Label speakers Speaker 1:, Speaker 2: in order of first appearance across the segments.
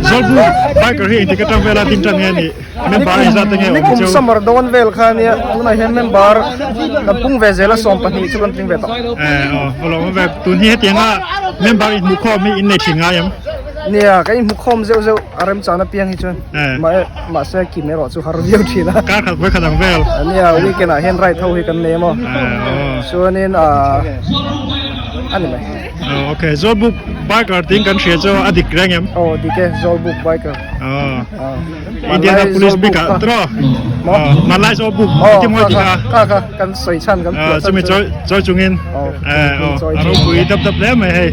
Speaker 1: Zawlbuk biker hi engtik atang vela ding tan nge nih member engzat te nge awm
Speaker 2: Nikum
Speaker 1: cheu?
Speaker 2: summer dawn vel kha nia tunah hian member kan pung ve zel a 12 chu kan tling ve tawh.
Speaker 1: Eh aw alawm ve tun hi hetianga member inhmuhkhawm hi innei thin ngai em?
Speaker 2: Nia kan inhmukhawm zeuh zeuh a remchana piang hi chuan mahse kim erawh chu har viau thin a.
Speaker 1: Kar khat vawi khat ang vel.
Speaker 2: Nia weekend ah hian ride ho hi kan nei a maw. Chuanin ah a ni mai.
Speaker 1: Okay Zawlbuk biker tiin kan hria chu a dik reng em?
Speaker 2: Aw dik e Zawlbuk biker.
Speaker 1: Indianapolis bik ah tiraw? Hmanlai Zawlbuk engtin mawi tih kha?
Speaker 2: Kha kha kan sawi chhan kan phuah chhan chu.
Speaker 1: Chumi chawi chungin a ropui dap dap hle mai hei.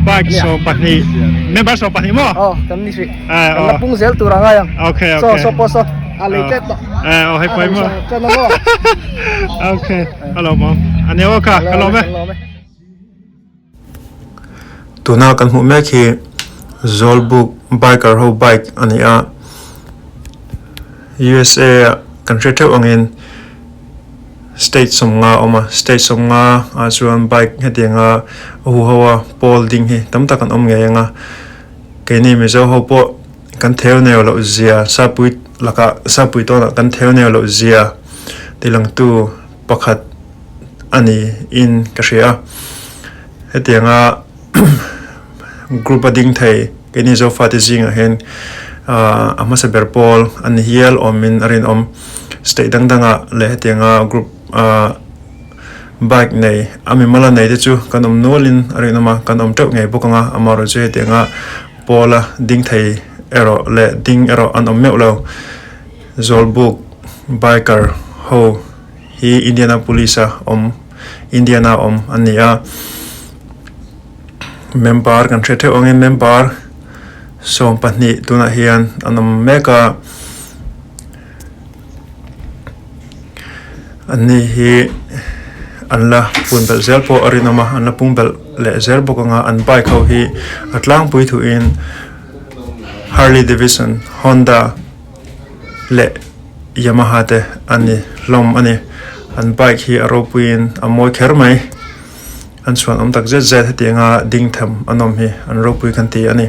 Speaker 1: Bike 20 member 20 maw?
Speaker 2: Aw kan ni hrih. Kan la pung zel tur a ngai ang.
Speaker 1: Okay okay.
Speaker 2: Saw saw pawh saw a lei tep tawh.
Speaker 1: Aw hei pawi maw? Okay ka lawm awm. A nia aw kha ka lawm e.
Speaker 3: Tuna kan hmuh mek hi Zawlbuk biker ho bike a ni a, USA ah kan hre theuh angin state 50 a awm a, state 50 ah chuan bike hetianga a huho a pawl ding hi tam tak an awm ngei ang a, keini Mizo ho pawh kan theu neu loh zia sapui lakah sapui tawnah kan theu neu loh zia tilangtu pakhat a ni in ka hria a, hetianga group a ding thei keini Zofa te zingah hian ahh a hmasa ber pawl a ni hial awmin a rinawm state dang dangah leh hetianga group ahh bike nei a mimala nei te chu kan awm nualin a rinawm a kan awm teuh ngei bawk ang a amaherawh chu hetianga pawla ding thei erawh leh ding erawh an awm meuh lo Zawlbuk biker ho. Hi Indianapolis a awm Indiana awm a ni a member kan hre theuh angin member 20 tunah hian an awm mek a an ni hi an la pun belh zel pawh a rinawm a an la pung belh leh zel bawk ang a an bike ho hi a tlangpui thuin Harley Davidson Honda. leh Yamaha te a ni hlawm a ni an bike hi a ropuiin a mawi kher mai an chhuan awm tak zet zet hetianga ding tham an awm hi an ropui kan ti a ni.